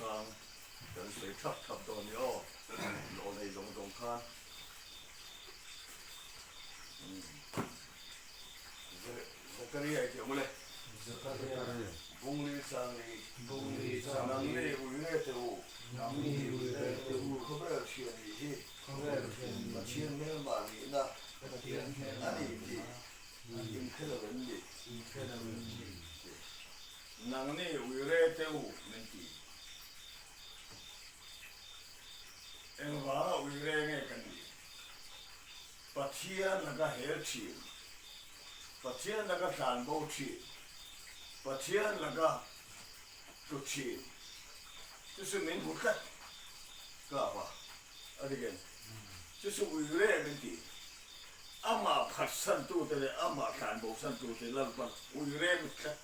chungchang kan sawi thap thap dawn ni aw, lawh nei zawng zawng khan. Zakaria i tih ang ule. Bungli changli. Nangni uire teh u. Khawvel thian nih hi Pathian hmelma nihna a ni tih inhre lo em ni? Nangni uire teh u min ti. Engvanga uire nge kan nih? Pathian laka hel thin, Pathian laka tlan bo thin, Pathian laka tlu thin chu chu min hmu tlat kap a, a ti ken chu chu ui rem in ti. Amah phatsan tute leh amah tlan bo san tute Lalpan ui rem tlat.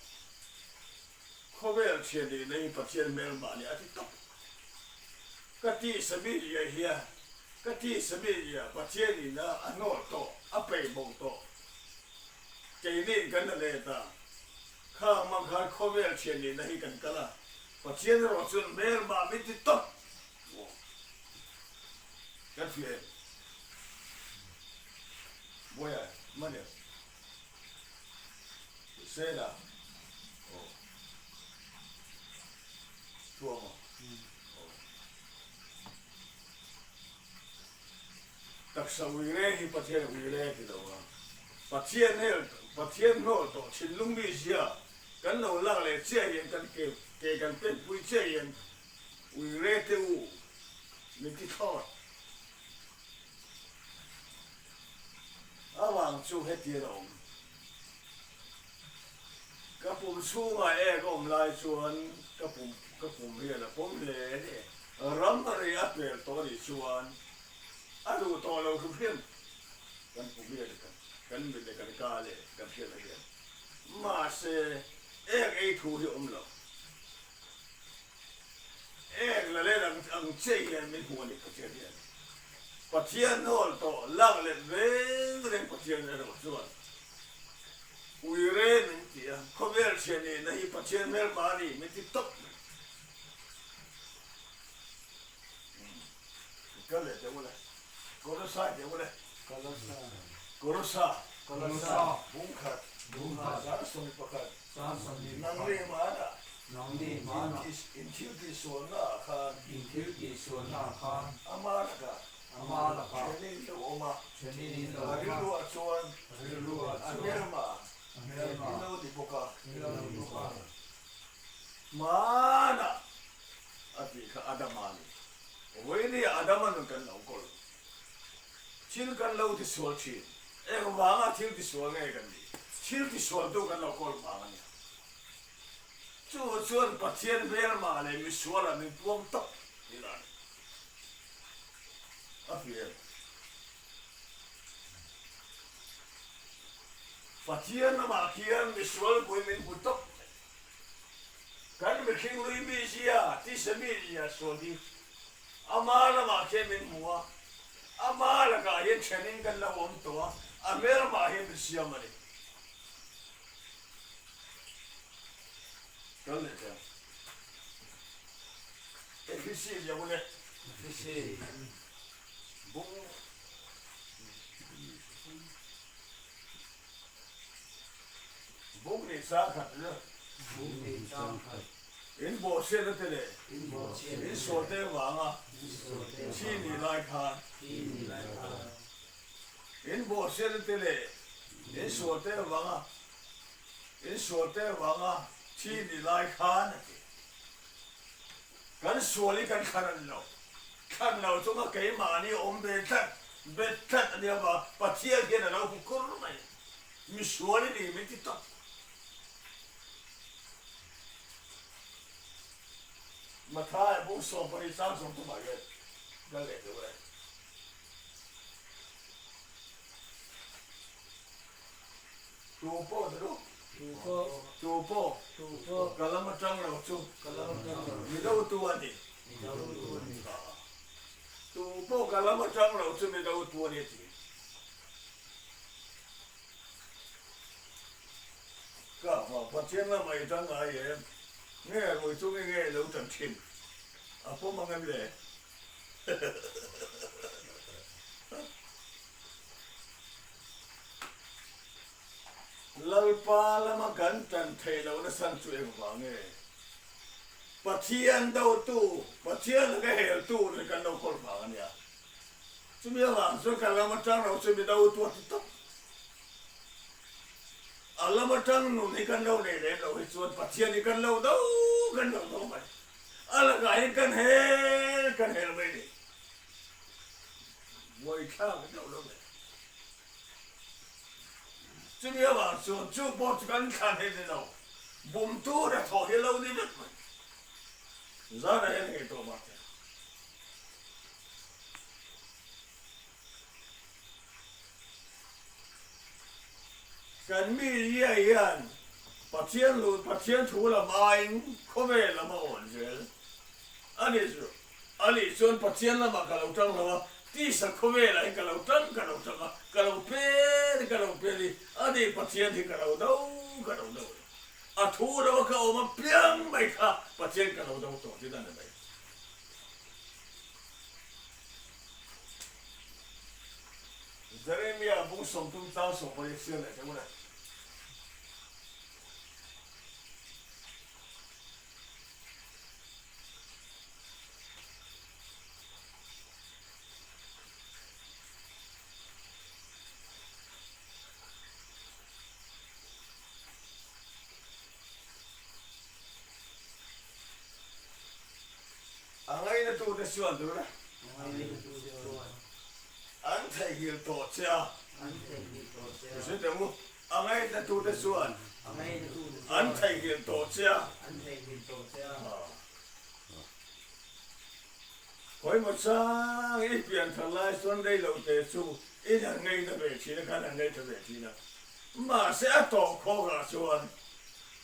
Khawvel thian nih na hi Pathian hmel mahni a ti tawp. Ka tih Samiria hian ka tih Samiria Pathian in a a hnawh tawh, a peih bo tawh. Keini kan la let a, khang mang khan khawvel thian nih na hi kan kal a, Pathian erawh chuan hmel mah min ti tawp. Kan hria em? Buaia, Mania. Sela, Aw. Thuama, Aw. Taksa ui reng hi Pathian ui reng ti lo a, Pathian hel, Pathian hnawl tawh thinlung mi zia kan lo lak leh chiah hian kan ke ke kan pen pui chiah hian ui re te u min ti thlawt. Avang chu hetian a awm. Ka pum chhungah ek a awm lai chuan ka pum ka pum hian a pawm hle hle. Ram rei a pel tawh anih chuan a duh tawh lo hrim hrim. Kan pum hian kan mit leh kan ka leh kan hriatna hian. Mahse ek ei thu hi a awm lo. Ek la let ang ang che hian min hmu a ni Pathian hian. Pathian hnawl tawh lak let reng reng Pathian erawh chuan ui re min ti a, khawvel thian nihna hi Pathian hmelma a ni min ti tawp mai. Kal leh teh ule, Kolosai teh ule, Kolosa, Bungkhat, 21, Nangni hmanah, in thil tihsualna ah khan, ama lakah thenin in lo awm a, a rilruah chuan a hmelma in lo ni bawk a, hmanah a tih kha Adama a ni. Vawinia Adama nun kan lo kawl. Thil kan lo tisual thin. Engvanga thil tisual nge kan nih? Thil tisualtu kan lo kawl vang a nia. Chu chuan Pathian hmelma leh misualah min puang tawp tih a ni. A hriat. Pathian lamah khian misual pui min hmu tawp mai. Kan mihring lui mizia, tisa mizia sual hi Ama lamah khian min hmu a, ama lakah hian thenin kan lo awm tawh a, a hmelmah hian min siam a ni. Kal leh teh ang. Efisi liam ule. Efisi. Bung. Bung nih sang khat le. Bung nih sang khat. In bawhchhiatna te leh in sualte vanga thi nih lai khan In bawhchhiatna te leh in sualte vanga in sualte vanga thi nih lai khan a ti. Kan sual hi kan thlan a ni lo. Thlan lo chunga keimahni awm ve tlat, bet tlat a nia va, Pathian hian a lo hmu kur mai. Misual i ni min ti tawp. Mathai bung 70 chang 30 ah hian kal leh deuh e. Tu pawh ta duh. Tu pawh. Ka lam atang lo chu. Mi do tu a ni. Tu pawh ka lam atang lo chu mi do tu a ni a ti. Ka fa, Pathian lamah i tang ngai em? Nge rui chungi nge i lo tan thin? A pawm ang em le? Lalpa lama kan tan theih lohna chhan chu engvang nge? Pathian dotu, Pathian laka heltu nen kan lo kawl vang a nia. Chumi avang chuan kan lam atang lo chu mi dotu a ti tawp. A lam atang nun hi kan lo nei lem loh hi chuan Pathian hi kan lo do kan lo do mai. A lakah hian kan hel kan hel mai ni. Buaithlak deuh lo mai. Chumi avang chuan chu pawh chu kan thlan hi ni lo. Bumtu hnathawh hi lo ni vek mai. Zanah hian ngei tawh mah teh. Kan mi zia hian Pathian lu Pathian thu lam aiin khawvel lam a awn zel a ni chu. A nih chuan Pathian lamah ka lo tang lo a, tisa khawvelah hi ka lo tang ka lo tang a, ka lo pen ka lo pen i, a ni Pathian hi ka lo do ka lo do e. A thu lo a ka awm apiang mai kha Pathian ka lo do tawh tih a ni mai. Jeremia bung 30 chang 18 siam leh teh u le. A ngainatute chuan tur an theihnghilh tawh che a. Zui teh u, a ngainatute chuan an theihnghilh tawh che a. Hawimaw chang i pian thar lai chuan rei lo te chu in han ngaina ve thin a, khan han ngaithla ve thin a. Mahse a tawh khawkah chuan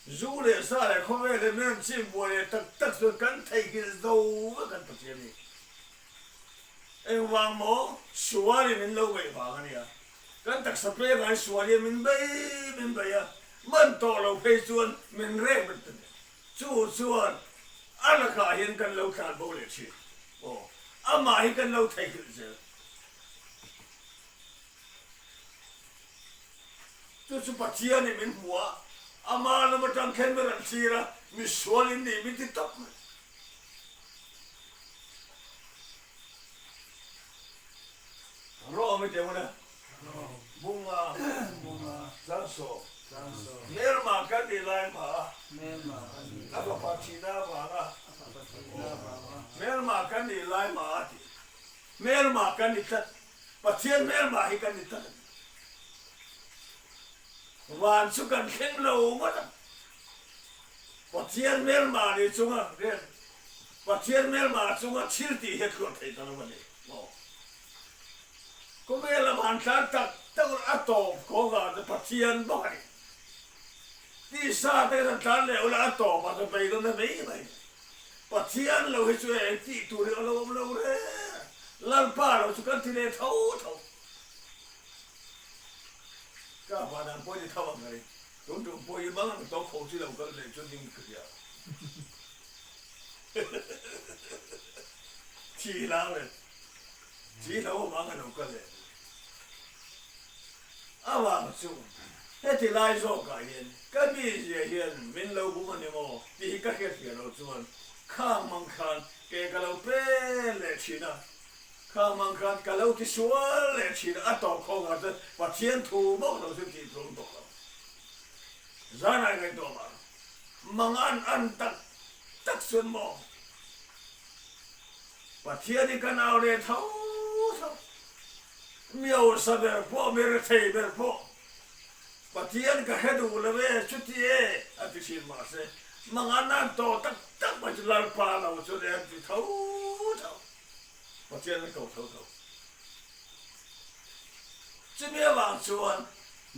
Zu leh sa leh khawvel leh min rawn chim buai leh tak tak chuan kan theihnghilh zo vek an Pathian hi. Engvang maw? Sualin min lo beih vang a nia. Kan taksa peng ai sual hian min bei min bei a, man tawh lo phei chuan min rek vek ta nia. Chu chuan a lakah hian kan lo tlan bo leh thin. Aw, amah hi kan lo theihnghilh zel. Chu chu Pathianin min hmu a, ama lam atang khen min rawn thlir a, misual in nih min ti tawp mai. Rawh mi teh huna Bunga Changsaw Hmelma kan nih lai hma a, a fapa thihna avanga Hmelma kan nih lai hma a tih Hmelma kan ni tlat. Pathian hmelmah hi kan ni tak a ni. Van chu kan thleng lo ngawt ang. Pathian hmelmah nih chunga rian Pathian hmelmah chunga thil tih hi a tluan thei ta lo a ni maw? Khawvel a van tlan tak tak a tawp kawngah chu Pathian bawk a ni. Tisa te kan tlan leh ula a tawpah chuan beidawn a mai mai. Pathian lo hi chu eng tih tur hi a lo awm lo reng. Lalpa lo chu kan ti leh tho tho. Ka pa dan pawh ni tho ang mai. Tun tum pawh hi mang ang tawk ho chi lo kal leh chu ding ka hria. Thi lang le. Thi lo mang a lo kal leh. Avang chu heti lai zawkah hian ka mizia hian min lo bum a ni maw tih hi ka hriatfiah loh chuan khang mang khan ke ka lo pen leh thin a, khang mang khan ka lo ti sual leh thin a, a tawp khawngah chuan Pathian thu bawk lo chu tih tlum bawk lo. Zanai ngaihtuah mah mang an an tak tak chuan maw Pathian hi kan au leh tho tho. Mi hausa ber pawh, mi rethei ber pawh Pathian ka hre duh lo e, chuti e a ti thin mahse, mangan an tawh tak tak mai chu Lalpa lo chuan e an ti tho tho. Pathian an ko tho tho. Chumi avang chuan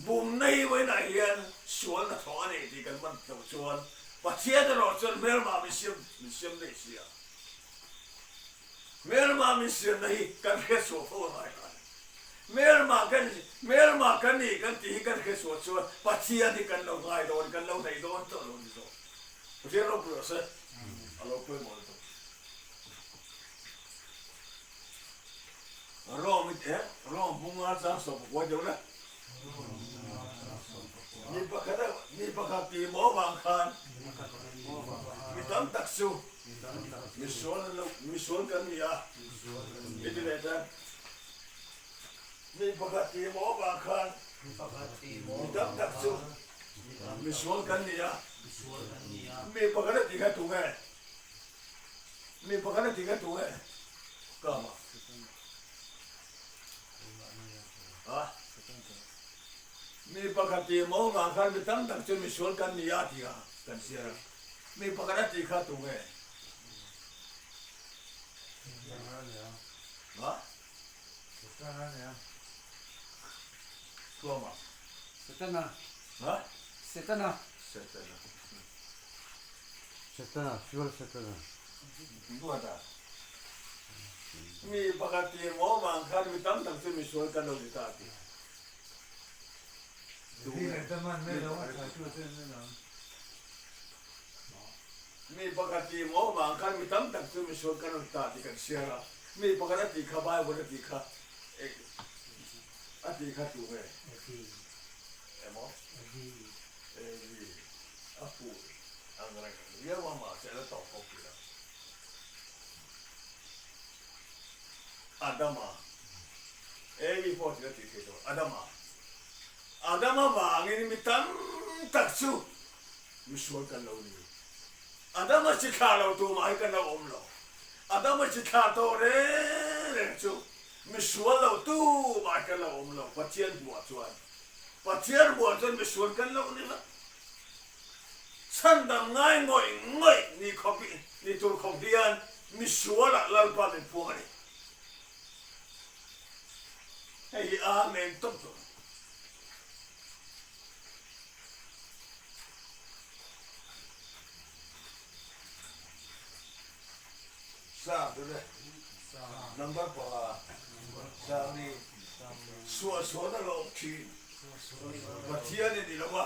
bumna hi vawiinah hian sual hnathawh a nei tih kan man loh chuan Pathian erawh chuan hmelma min siam min siam daih si a. Hmelma min siamna hi kan hriatchhuah fo a ngai hlan. Hmelma kan hmelma kan nih kan tih hi kan hriatchhuah chuan Pathian hi kan lo ngai dawn, kan lo hnaih dawn chauh lo ni zawk. Pathian ropui rawh se, a lo pawimawh lutuk. Rom eh Rom bunga chang 14 deuh le. Mi pakhat mi pakhat tih maw vang khan mi tam tak chu misual an lo misual kan ni a i ti leh tan. Mi pakhat tih maw vang khan mi tam tak chu misual kan ni a. Mi pakhat a tih kha tu nge? Mi pakhat a tih kha tu nge? Kama. A Mi pakhat tih maw vang khan mi tam tak chu misual kan ni a tih a kan hriat a. Mi pakhat a tih kha tu nge? A Tuama. Setana. Ha? Setana. Setana. Setana, sual Setana. Buata. Mi pakhat tir maw vang khan mi tam tak chu misual kan lo ni ta ti. Mi pakhat ti maw vang khan mi tam tak chu misual kan lo ni ta ti kan hriat a. Mi pakhat a ti kha Bible a ti kha a ti kha tu nge? Emaw? Evi. A fuh ang reng viau a mahse a la tawp bawk tih a. Adama, Evi pawh thil a tih theih tawh, Adama, Adama vangin mi tam tak chu misual kan lo ni. Adama chi thlah lo tu mah hi kan lo awm lo. Adama chi thlah tawh reng reng chu misual lo tu mah hi kan lo awm lo Pathian hmuah chuan. Pathian hmuah chuan misual kan lo ni lo. Chhandam ngai ngawih ngawih ni khawp i ni tur khawp hian misualah Lalpa min phuang a ni. Hei hi Amen tawp tawp a ni. Sa tu le number panga Sangni suahsuan a lawm thin. Pathian i ni lo a,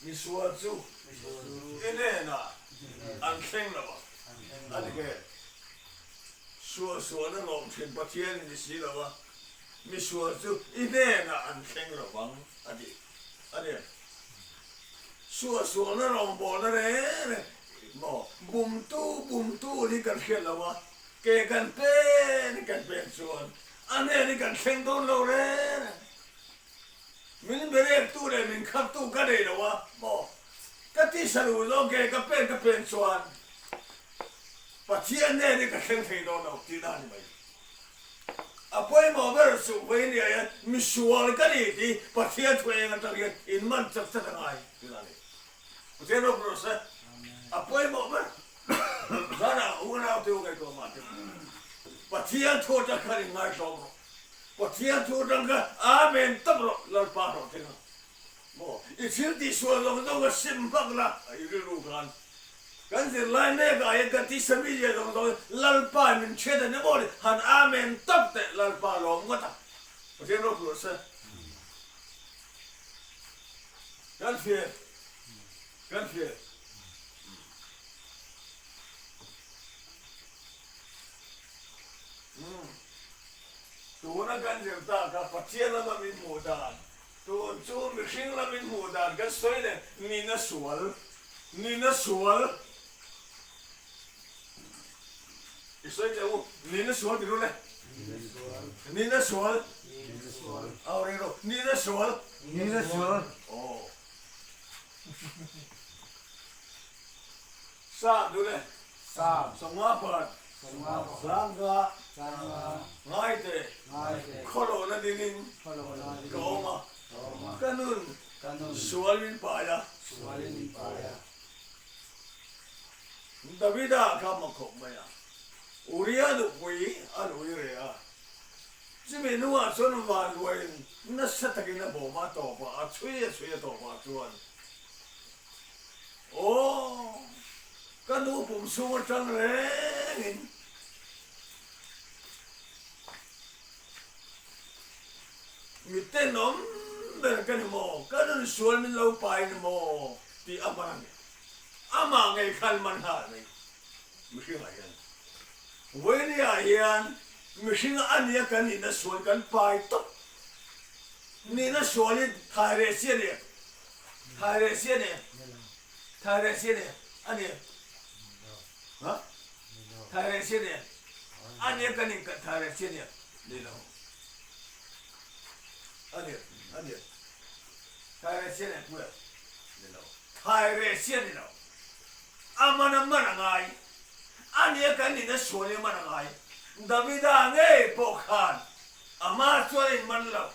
misual chu i hnenah an thleng lo a, a ti nge? Suahsuan a lawm thin Pathian i ni si lo a, misual chu i hnenah an thleng lo vang, a ti a ni. Suahsualna rawngbawlna reng reng maw bumtu bumtu hi kan hriat lo a, ke kan pen kan pen chuan A hnen hi kan thleng dawn lo reng reng. Min berek tu leh min khap tu ka nei lo a maw? Ka tisa luh zawng ke ka pen ka pen chuan Pathian hnen hi ka thleng thei dawn lo tih na a ni mai. A pawimawh ber chu Vainia hian misual ka ni tih Pathian thu eng atang hian in man chak chat a ngai tih na a ni. Pathian rawk rawh se. A pawimawh ber. Zanah unau te u ngaihtuah mah teh. Pathian thu atang khan in ngaitlawm rawh. Pathian thu atang khan Amen tawp rawh Lalpa hlawh thing a. Maw i thil tih sual zawng zawng a sim vak la i rilru khan. Kan zirlai mek ah hian kan tisa mizia zawng zawng hi Lalpa in min thiat a ni maw ni han Amen tawp teh Lalpa lawm ngawt a. Pathian ropui rawh se. Kan hriat. Kan hriat. Umm. Tuna kan zir tak a Pathian lama min hmuh dan, tun chu mihring lam min hmuh dan kan sawi leh nina sual, nina sual i sawi teh u, nina sual ti ru le, nina sual, au reng rawh, nina sual, nina sual, aw. Sa duh le. Sa. Sawmnga pakhat. Sawmnga pakhat. Sangha. Sangha. Ngaite. Ngaite. Khawlawhna dingin. Khawlawhna dingin. Ka awm a. Ka awm a. Ka nun. Ka nun. Sual min pai a. Sual min pai a. Davida kha mak khawp mai a. Uria nupui a nui reh a. Chumi hnungah chuan vanduaiin nasa takin a bawm a tawp a, a chhui a chhui a tawpah chuan, Aw, ka nu pum chhung atang rengin mi tenawm ber ka ni maw, ka nun sual min lo pai ni maw tih a man a ni. Amah ngei khan man nghal mai mihringah hian. Vawinia hian. Mihring a nia kan nihna sual kan pai tawp. Nihna sual hi thai reh si a ni. Thai reh si a ni. Thai reh si a ni. A ni. Ha? Thai reh si a ni. A nia kan in thai reh si a ni. Ni lo. A ni. A ni. Thai reh si a ni puia. Ni lo. Thai reh si a ni lo. A man a man a ngai. A nia kan nihna sual hi a man a ngai. Davida ngei pawh khan ama chuan a inman lo.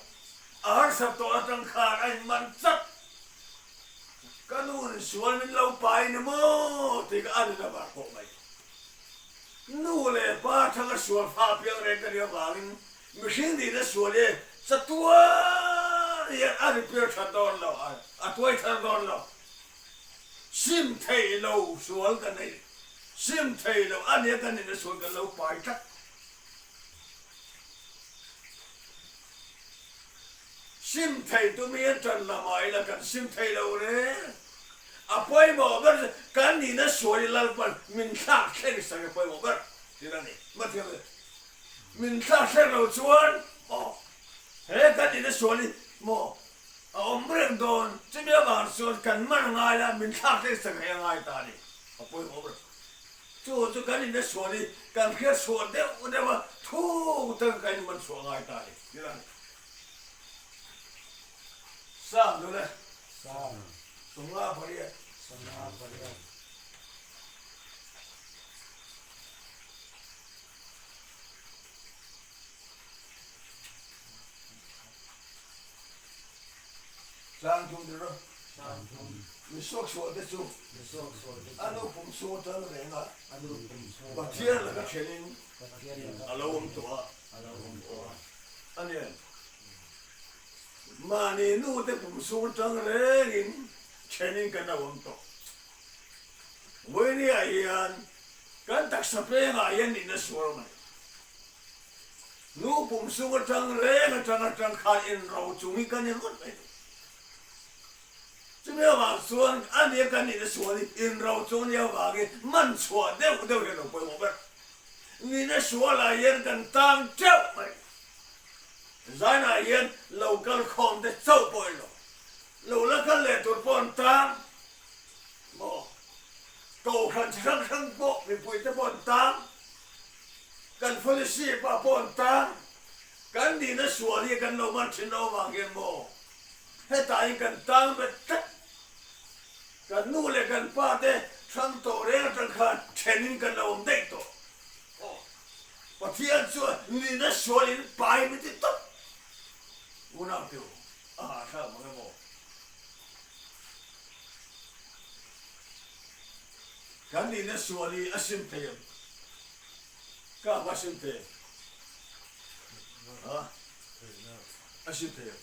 A harsat tawh atang khan a inman chak. Ka nu in sual min lo pai ni maw tih kha a rin a var pawh mai. Nu leh pa thanga sual fa piang reng ka nih avangin mihring nihna sual hi chatuan hian a repair that dawn lo, a tuai thar dawn lo. Sim thei lo sual ka nei. Sim thei lo a nia ka nihna sual kan lo pai tlat. Sim thei tum hian ṭan la mah ila kan sim thei lo reng. A pawimawh ber chu kan nihna sual i Lalpan min thlak thleng sak hi a pawimawh ber tih a ni. Mathiam le, min thlak thleng lo chuan maw he kan nihna sual hi maw a awm reng dawn. Chumi avang chuan kan man ngai la min thlak thleng sak hi a ngai ta a ni. A pawimawh ber. Chu chu kan inna sual hi kan hriat chhuah deuh deuh a, thuk taka kan inman chhuah ngai ta a ni. Ti la ni. Sam dun e. Sam. 58. 58. Chang thum tir rawh. Chang thum. Mi suak suah te chu. Mi suak suah te chu. A nu pum chhung atang reng a. A nu pum chhung atang. Pathian laka thenin. Pathian laka A lo awm tawh a. A lo awm tawh a. A nen. Mahni nu te pum chhung atang rengin thenin kan lo awm tawh. Vawinia hian kan taksa pengah hian nihna sual mai. Nu pum sung atang reng atang atang khan inro chung hi kan inrawt mai lo. Chumi avang chuan a nia kan nihna sual hi inro chung ania avangin man chhuah deuh deuh hian lo pawimawh ber. Nihna sualah hian kan tang teuh mai. Zainah hian lo kal khawm te chauh pawh in lo. Lo la kal leh tur pawh an tang maw? Kohhran chi hrang hrang pawh mipui te pawh an tang. Kan fellowship ah pawh an tan, kan nihna sual hi kan lo man thin lo avang hian maw hetah hian kan tang bet tlat. Kan nu leh kan pa te hrang tawh reng atang khan then in kan lo awm daih tawh. Aw, Pathian chuan nihna sual in pai min ti tawp. Unau teu a hahthlak mang emaw? Kan nihna sual hi a sim thei em? Ka va sim thei em? Ha? A sim thei em?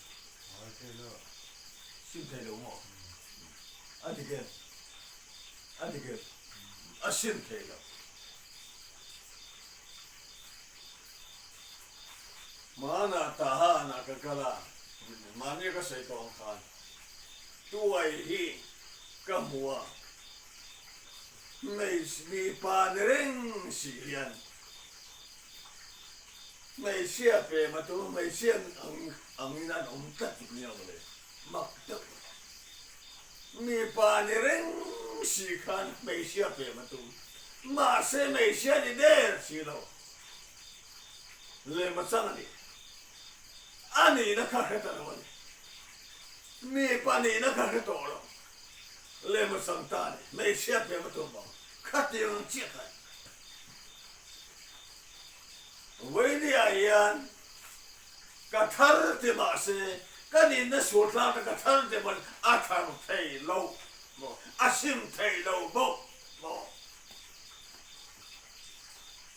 Sim thei lo maw? A dik em? A dik em? A sim thei lo. Hmanah Tahanah ka kal a, mahni ka sawi tawh ang khan tuai hi ka hmu a. Hmeichhe ni reng si hian hmeichhia pem a tum, hmeichhia angin an awm tlat nia mawle, mak deuh mai. Mipa ni reng si khan hmeichhia pem a tum, mahse hmeichhia ni der si lo, lem a chang a ni. A nihna kha hre ta lo a ni. Mipa nihna kha hre tawh lo. Lem a chang ta a ni. Hmeichhia pem a tum bawk. Khatiang ang chiah kha a ni. Vawinia hian ka thar ti mah se, ka nihna sual tlak a ka thar ti mah se, a thar thei lo maw, a sim thei lo bawk maw.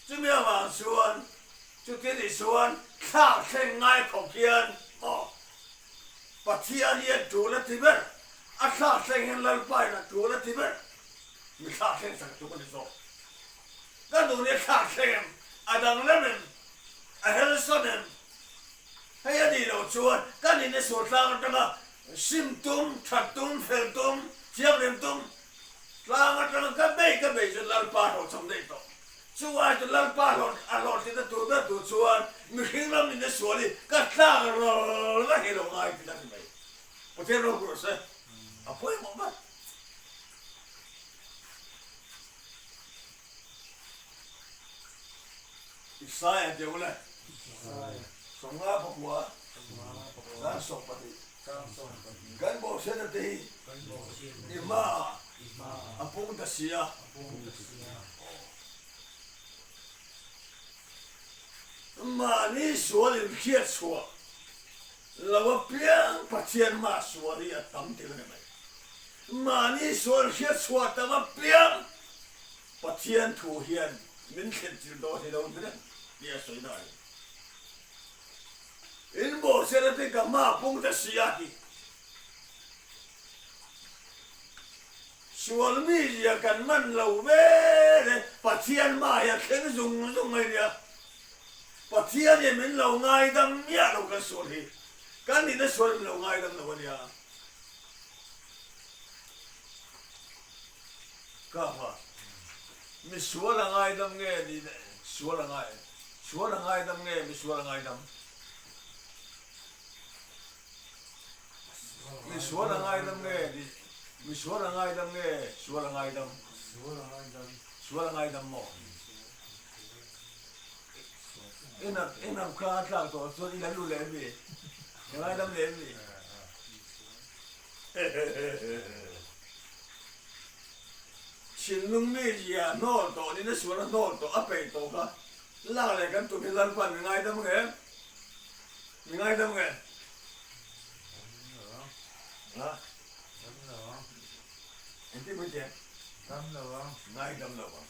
Chumi avang chuan, chuti nih chuan thlak thleng ngai khawp hian maw, Pathian hian tul a ti ber. A thlak thleng hian Lalpa in a tul a ti ber. Mi thlak thleng sak tum a ni zawk. Ka nun hi a thlak thleng em? A danglam em? A helsawn em? Hei a nih loh chuan ka nin i sual tlang atanga sim tum, that tum, fel tum, thianghlim tum tlang atanga ka bei ka bei chu Lalpa hlawhchham daih tawh. Chu ai chu Lalpa hlawh a hlawhtlinna tur ber tur. duh chuan mihring ram nihna sual hi ka tlak ral na hi lo ngai tih a ni mai. Pathian ropui rawh se. A pawimawh ber. Isaiah deuh le. 50 pakua. Chang 12. Kan bawhchhiatna te hi i hmaah a pung ta si a. Mahni sual inhriat chhuah lo apiang Pathian hmaah sual hi a tam tel a ni mai. Mahni sual hriat chhuah tam apiang Pathian thu hian min thlen chilh dawn hi lo ni reng tih a sawi dan a ni. In bawhchhiatna te ka hma pung ta si a ti. Sual mizia kan man lo ve le Pathian hma hi a thleng zung zung mai nia. Pathian hian min lo ngaidam miah lo kan sual hi. Kan nihna sual min lo ngaidam lo a nia. Ka pa, mi sual a ngaidam nge ni sual a ngai sual a ngaidam nge mi sual a ngaidam? Mi sual a ngaidam nge ni mi sual a ngaidam nge sual a ngaidam? Sual a ngaidam. Sual a ngaidam maw? Inap inap kha a tlak tawh chuan i la lu leh mi? I ngaidam leh mi? Thinlung mi zia hnawl tawh nina sual a hnawl tawh a peih tawh kha lak leh kan tum hi Lalpan mi ngaidam nge? Mi ngaidam nge? Dam lo ang. Engtin mai che? Dam lo ang. Ngaidam lo ang.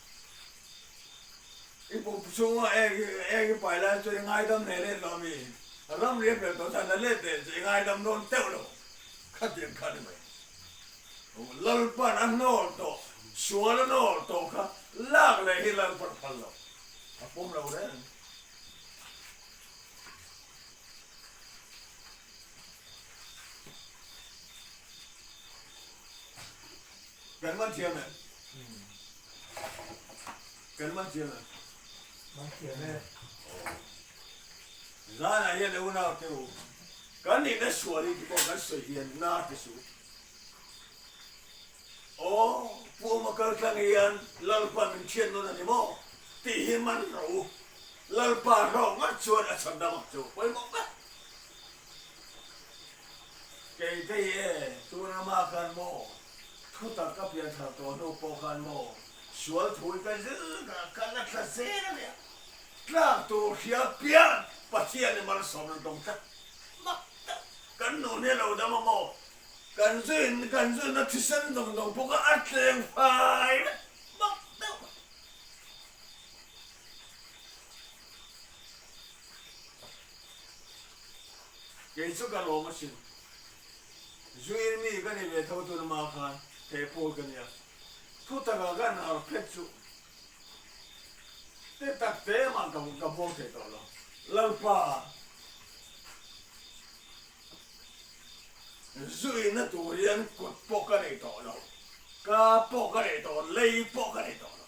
I pum chhunga ek ek i pai lai chuan i ngaidam hle let lo ami? Ram riak vel tawh chuan la let leh che i ngaidam dawn teuh lo. Khatiang kha ni mai. Lalpan a hnawl tawh, sual a hnawl tawh kha lak leh hi Lalpan phal lo. A pawm lo reng. Kan man thiam em? Kan man thiam em? Man thiam e. Zanah hian e unau te u, kan nihna sual hi ti pawh kan sawi hian na ti suh. Aw, Pu Awma kal tlang hian Lalpa min thian nawn a ni maw? tih hi man rawh u. Lalpa hlawk ngat chuan a chhan dam ang chu pawimawh ber. Kei te hi e, tuna mah khan maw, thu tak ka pian thar tawh hnu pawh khan maw, sual thu hi ka zir ka ka la thla zel a nia. Tlak tur hria pian Pathian i malsawm na dawng tlat mak tak kan nu hne lo dam a maw, kan zuin kan zuina thisen dawng dawng pawh kha a tleng fai vek mak deuh. Kei chu ka lawm asin. Zuin mi ka ni ve tho tuna ma khan he pawl ka nia. Thu taka kan har phet chu te tak te mah ka ka buang thei tawh lo. Lalpa zuina tur hian kut pawh ka nei tawh lo, ka pawh ka nei tawh, lei pawh ka nei tawh lo.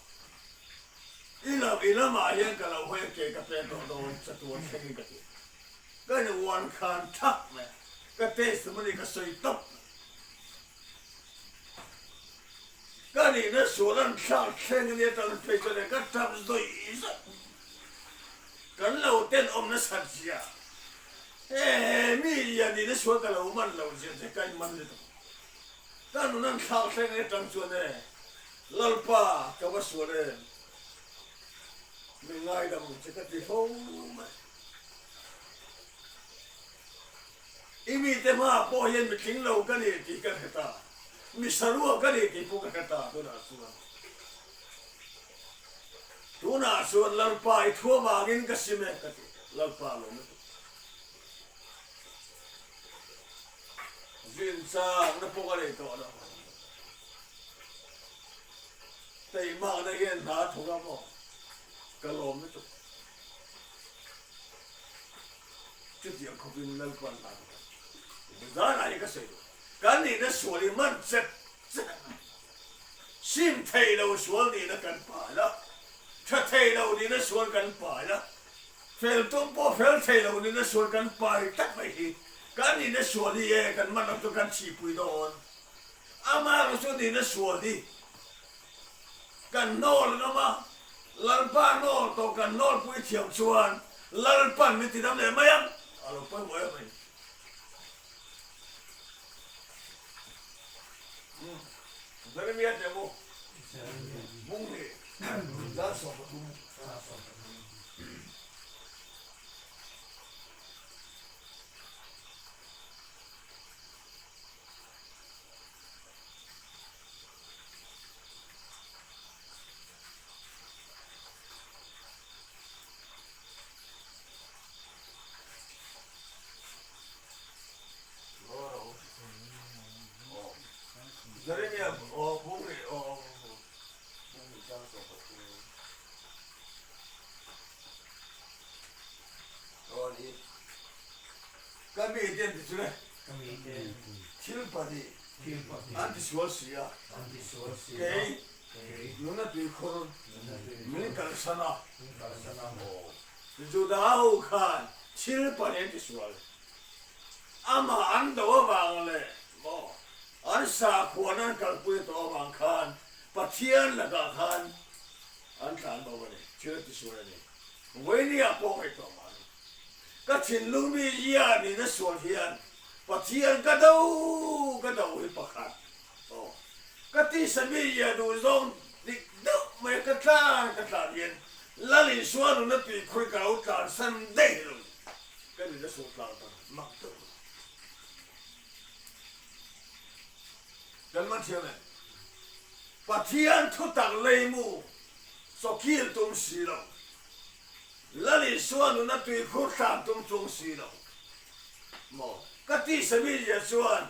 I lo i lamah hian ka lo hawi a ke ka pen tawh dawn chatuan thlengin ka ti. Ka ni uan khan thak mai a, ka testimony ka sawi tawp mai. Ka nihna sual an thlak thleng ania tang phei chuan e ka tap zawih zawih. Kan lo tenawm nasat zia he he mi lian nihna sual ka lo man lo zia che ka inman lutuk. Ka nun an thlak thleng ania tang chuan e Lalpa ka va sual em min ngaidam che ka ti fo mai. I mite hmaah pawh hian mitling lo ka ni tih ka hre ta, mi sarua ka ni tih pawh ka hre ta tunah chuan. Tunah chuan Lalpa i thu avangin ka sim e ka ti, Lalpa lawm lutuk. Zin chakna pawh ka nei tawh lo. Teimakna hian hna a thawk a maw? Ka lawm lutuk. Chutiang khawpin Lalpan hna ka thawk. Zanah hi ka sawi duh. Kan nihna sual hi man chet chet a ngai. Sim thei lo sual nihna kan pai la, tha thei lo nihna sual kan pai la. Fel tum pawh fel thei lo nihna sual kan pai tlat mai hi. Kan nihna sual hi e kan man ang chu kan chhipui dawn. Amaherawhchu chu nihna sual hi kan hnawl ngam a, Lalpa hnawl tawh kan hnawlpui thiam chuan Lalpan min tidam leh mai ang a lo pawimawh em a ni. Jeremia teh mu bung hi zan 13. Jeremia aw bung nih aw bung nih zan 13. Aw ni. Ka mi ten ti chu le. Thil pahnih an ti sual si a. Kei nuna tuikhur min kalsan a. Juda ho khan thil pahnih an ti sual. Amah an do avang leh maw an sakhuan an kalpui tawh avang khan Pathian lakah khan an tlan bo a ni. Thil an ti sual a ni. Vawinia pawh ngaihtuah mahni. Ka thinlung mi zia nihna sual hian Pathian ka do ka do hi pakhat aw. Ka tisa mi zia duh zawng dik deuh mai ka tlan ka tlan hian Lal Isua nuna tuikhur ka lo tlan san daih lo ka nihna sual tlang tak mak deuh lo. Kan man thiam em? Pathian thutak leimu sawkhil tum si lo. Lal Isua nuna tuikhur tlan tum chung si lo maw? Ka tisa mizia chuan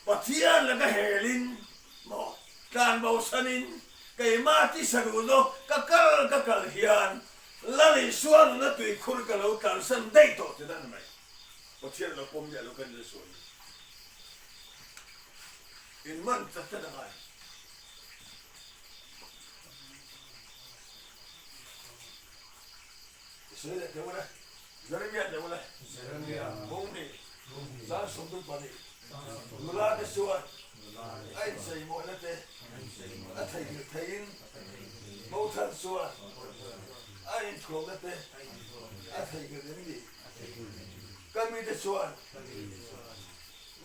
Pathian laka helin maw tlan bosanin keimah tisa duh zawk ka kal ka kal hian Lal Isua nuna tuikhur ka lo tlansan daih tawh ti dan mai. Pathian lo pawm miah lo ka nil sual hi. In man chat chat a ngai. Sawi leh teh ule, Jeremia teh ule, bung nih, zan 32, nula te chuan a inchei mawina te a theihnghilh theiin Mothan chuan a inthuamna te a theihnghilh em ni? Ka mite chuan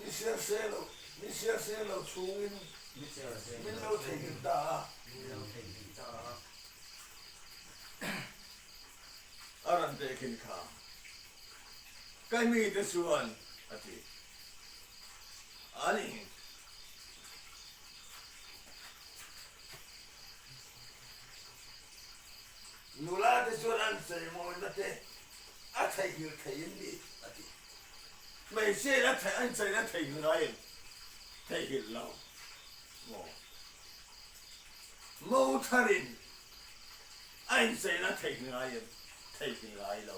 ni siar se lo, ni siar se lo chhungin min lo theihnghilh ta a. A rawn tehkhin kha ka mite chuan a ti a ni. Nula te chuan an cheimawina te a theihnghilh thei in ni a ti. Hmeichhia in an cheina theihnghilh ngai em? Theihnghilh lo maw? Mo tharin a incheina theihnghilh ngai em? Theihnghilh ngai lo.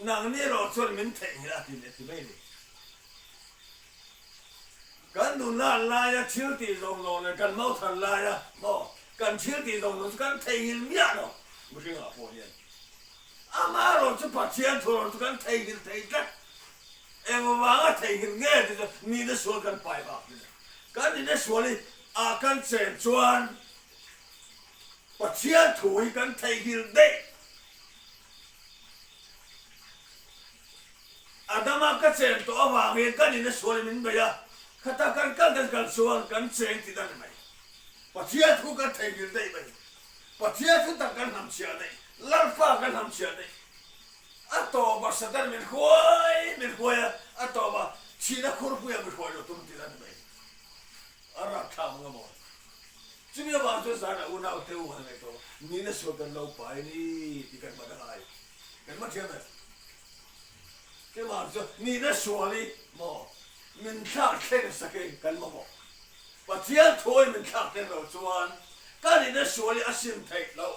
Nangni erawh chuan min theihnghilh a ti leh ti mai ni. Kan nunah laia thil tih zawng zawng leh kan mo thar laia maw kan thil tih zawng zawng chu kan theihnghilh miah lo mihringah pawh hian. Amaherawh chu Pathian thu erawh chu kan theihnghilh thei tlat. Engvanga theihnghilh nge ti chu nihna sual kan pai bak hi le. Kan nihna sual hi ah kan chen chuan Pathian thu hi kan theihnghilh daih. Adama ka chen tawh avangin kan in a sual in min bei a, khata kan kal kan kal chuan kan cheng ti dan mai. Pathian thu kan theihnghilh daih mai. Pathian thu tak kan hnamchhiah daih, Lalpa kan hnamchhiah daih. A tawp a Satan min hruai min hruai a, a tawp a thihna khurpuia min hruai lo tum ti dan mai. A rapthlak ang emaw? Chumi avang chuan zanah unau te u han ngaihtuah a, nihna sual kan lo pai ni tih kan hman a ngai. Kan hma thiam em? Chuvang chuan nihna sual hi maw min thlak thleng sak hi kan mamawh. Pathian thuawi min thlak thleng lo chuan ka nihna sual hi a sim theih loh.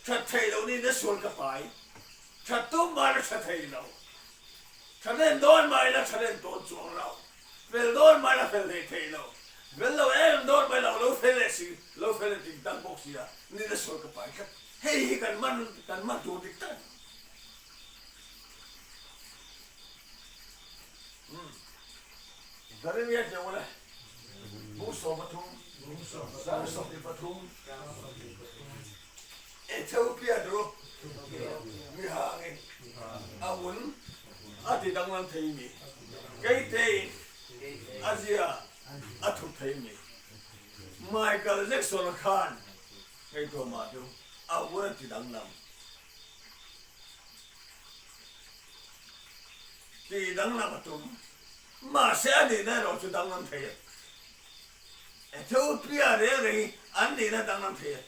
That theih loh nihna sual ka pai. That tum mai la tha thei lo. That en dawn mai la that en tawn chuang lo. Fel dawn mai la fel hlei thei lo. Fel lo em dawn mai lo, lo fel leh si, lo fel leh ding dang bawk si a, nihna sual ka pai tlat. Hei hi kan man, kan man tur dik tak a ni. Jeremia tih ule bung 13, chang 23, Ethiopia du mihang in a vun a ti danglam theimi, keite in a zia a thup theimi Michael Jackson khan ngaihtuah mah cu a vun a ti danglam. Ti danglam a tum. Mahse a nihna erawh chu danglam thei a. Ethiopia reng reng hi an nihna danglam thei a,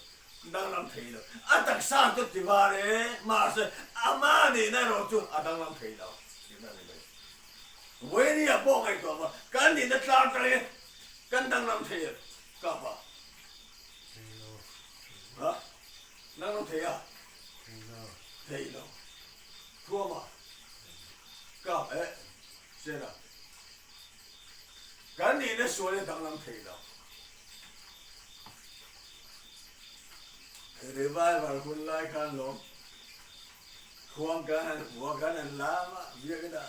danglam thei lo. A taksa chu ti var e, mahse ama nihna erawh chu a danglam thei lo tihna a ni mai. Vawinia pawh ngaihtuah va, kan nihna tlang tangin kan danglam thei a, ka pa. Thei lo. Ha? Danglam thei a? Thei lo. Thei lo. Thuama. Ka eh. Sena, Kan nihna sual hi danglam thei lo. Revival hun lai khan lawm khuang kan han hua kan han lam a, biakin a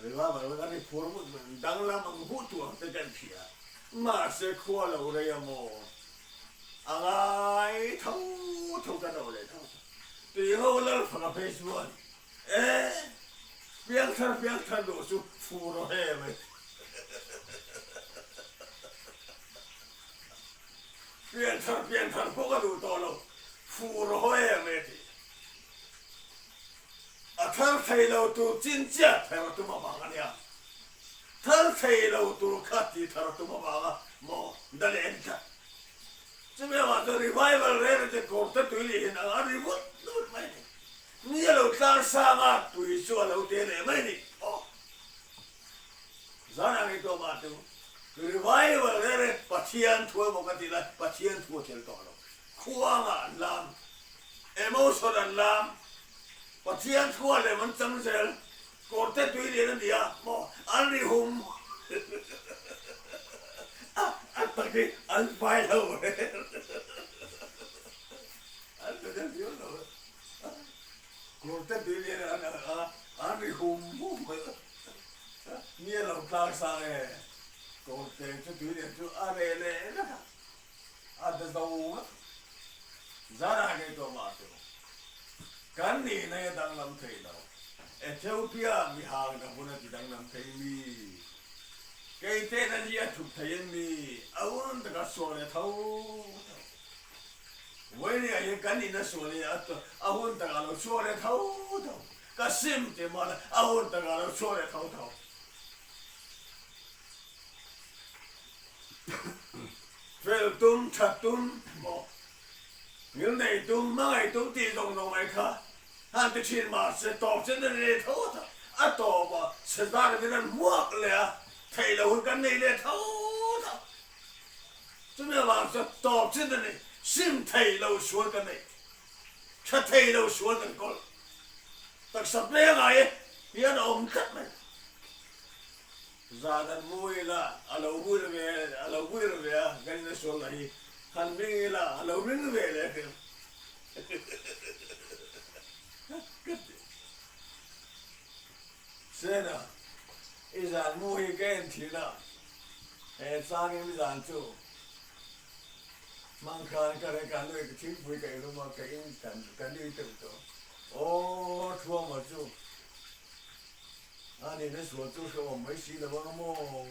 revival hun kan iphur vut vut danglam ang huh tu ang te kan hria. Mahse khua lo rei a maw a ngai tho tho kan lo leh tho tho. Tui ho lal faka phei chuan E! Piangthar piangthar duh chu fu rawh he mai. Pianthar pianthar pawh ka duh tawh lo, fu rawh he mai a ti. A thar thei lo tur chin chiah ther a tum avang a nia. Thar thei lo tur kha ti thar a tum avanga maw da leh en tlat. Chumi avang chuan revival reng reng chu kawrte tui leh hin ang a ri vut vut mai a ni. Ni a lo tlang sang a, tui chu a lo te leh mai a ni. Aw. Zan ang i tuah mah chu revival reng reng Pathian thu emaw ka tih lai Pathian thu a tel tawh lo. Khuangah an lam, emotion an lam, Pathian thu a lem an chang zel, kawrte tui lian a ni a maw an ri hum a, a tak hi an fai lo reng. An pe deuh viau lo. Kawrte tui lian an a, an ri hum hum mai. Ni a lo tlang sang e, kawrte chu tui lian chu a reh leh vek a, a da zo vek. Zanah ngei tawh mah chu kan nihna hi a danglam thei lo. Ethiopia mihang na hun a ti danglam thei mi? Kei tena hi a thup thei em mi? A un taka sual leh tho tho. Vawinia hian kan nihna sual hi a hun takah lo chhuak leh tho tho. Ka sim tih mahla a hun takah lo chhuak leh tho tho. Fel tum, that tum maw, ngil nei tum, hmangaih tum tih zawng zawng mai kha han ti thin mahse tawp chen a ni leh tho tho. A tawpah Sezar in an hmuak leh a, theih loh hun kan nei leh tho tho. Chumi avang chuan tawp chen a ni, sim theih loh sual kan nei, tha thei lo sual kan kawl. Taksa pengah hian a awm tlat mai. Zan an mu ila a lo buir ve a lo buir ve a kan in a sual lah hi han ming ila a lo ming ve leh hrim ka ti. Sena, i zan mu hi ka en thin a, he changin zan chu hmang khan ka reka nui ka thingpui ka inum a ka in ka nui teuh tawh. Aw Thuama chu A nihna sual chu hrehawm mai si lo ang maw?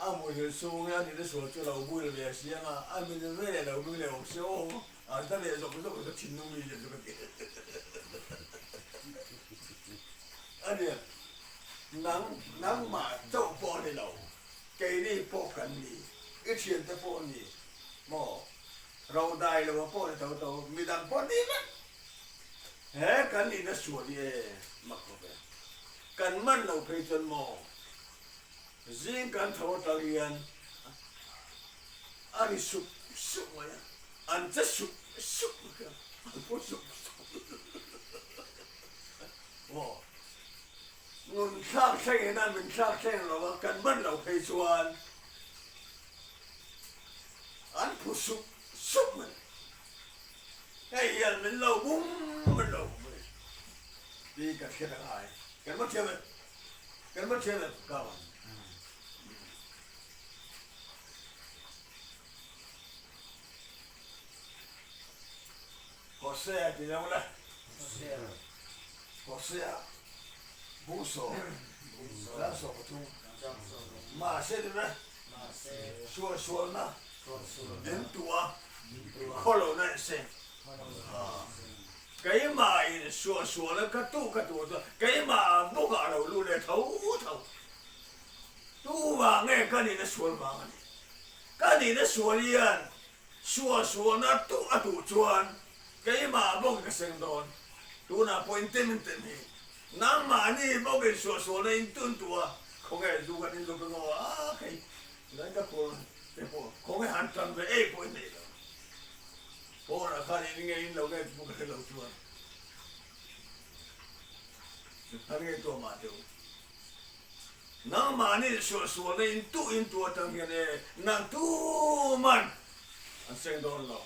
A muhil chhung hi a nihna sual chu lo buil ve si ang a, a min ve leh lo ming leh awm si aw, an ta leh zawk zawk ka thinlung mi leh chu ka ti. A nia, nang, nangmah chauh pawh a ni lo, keini pawh kan ni, i thiante pawh a ni maw? Ro dai lo a pawh ni tho tho, midang pawh ni vek. He kan nihna sual hi e mak khawp e. Kan man lo phei chuan maw zing kan tho atang hian a ri sup sup mai a, an che sup sup mai a, an pawh sup sup maw nun thlak thleng in a min thlak thleng lo a kan man lo phei chuan an phu sup sup mai. Hei hian min lo bum min lo bum a ni tih ka hriat a ngai. Kan va thiam em? Kan va thiam em? Ka van. Hosea ti lo le. Hosea bung sawm chang 13. Mahse ti le suahsualna in tuah khawlohna in seng. Keimah in suahsualna ka tuh ka tuh chuan keimah bukah a lo lut leh tho tho. Tu vang nge ka nihna sual vang a ni. Ka nihna sual hian Suahsuahna tuh a duh chuan keimah bawkin ka seng dawn. Tunah pawh in tem in tem hi. Nangmahni bawkin suahsuahna in tun tuh a, khawnge zu kan in luk angaw a khei zan ka khur te pawh khawnge han tan ve ei pawh in nei lo. Pawnah khan in nge in lo nge chu ka hre lo chuan han ngaihtuah mah teh u. Nangmahni suahsualna in tuh in tu atang hian e nang tuman an seng dawn lo.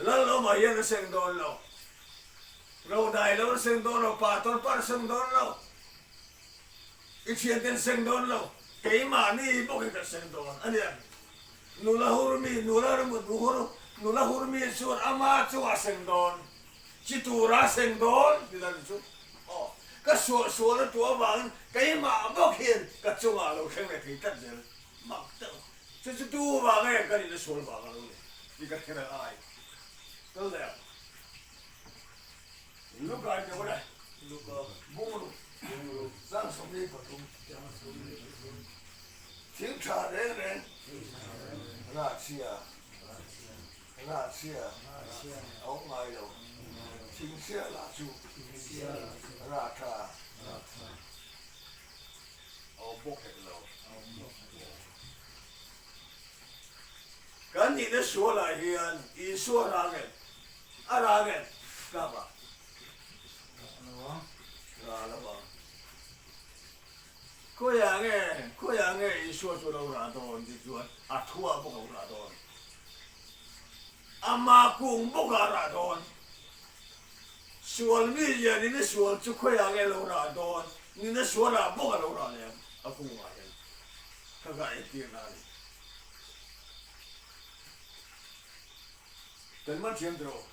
Lal awmah hian a seng dawn lo. Rodai lo an seng dawn lo, Pastor par a seng dawn lo. I thiante an seng dawn lo. Keimahni bawkin kan seng dawn a nia. Nula hurmi, nula nula hurmi chuan ama chungah a seng dawn. Chi tura seng dawn ti dan chu aw ka suah sual a tuah avangin keimah bawk hian ka chungah a lo thleng leh thei tlat zel mak deuh chu chu tu vang nge ka nihna sual vang a lo ni tih ka hre reng ai kal leh ang Luka in deuh le Bungru chang 23 thing tha reng reng Rahchhia Rahchhia a awm ngai lo. Thingchhia lah chu Rahtha a awm bawk hek lo. Kan nihna sualah hian Isua rangel a rangel kap a ra lo ang. Khawiah nge khawiah nge Isua chu lo rah dawn tih chuan a thuah bawk a lo rah dawn. Ama kung bawk a rah dawn. Sual mi lian in a sual chu khawiah nge lo rah dawn, nina sualah bawk a lo rah leh ang a kungah hian ka ka entir na a ni. Kan man thiam tawh.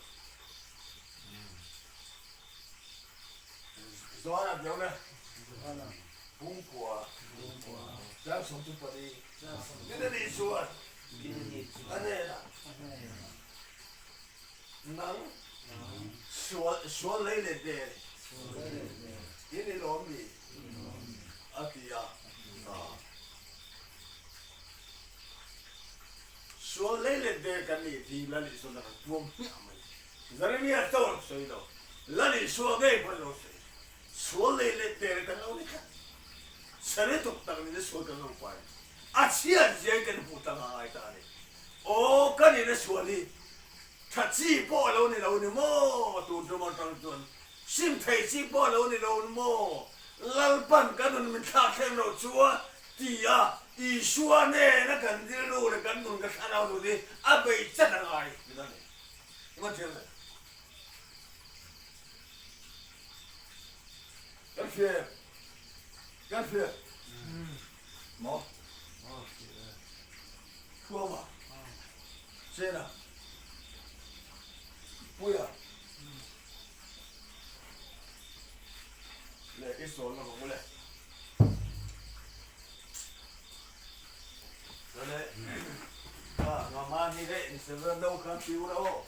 Zohana deuh le. Pungkua. Chang 24. Nina ni chuan a hnenah nang sual sual lei leh der in i lawm mi a ti a. Sual lei leh der kan nih hi Lal Isuan a kan puang hmiah mai. Jeremia tawng sawi lo, Lal Isua ngei pawn lo sawi. Sual lei leh der kan lo ni tlat. Chhele tuk tak nin sual kan lo pai. A chhiat zia in kan hmuh tak a ngai ta a ni. Aw kan in a sual hi tha chi pawh a lo ni lo ni maw? Tun tum atang chuan sim thei chi pawh a lo ni lo ni maw? Lalpan ka nun min thlak thleng lo chu a ti a, Isua nena kan rilru leh kan nun ka thlarau nun hi a bei chat a ngai tih a ni. Kan hria kan hria maw Thuama Chena Puia leh i sawn lawk ang u le Chuan ah mahni leh inserve no khan ti ula aw.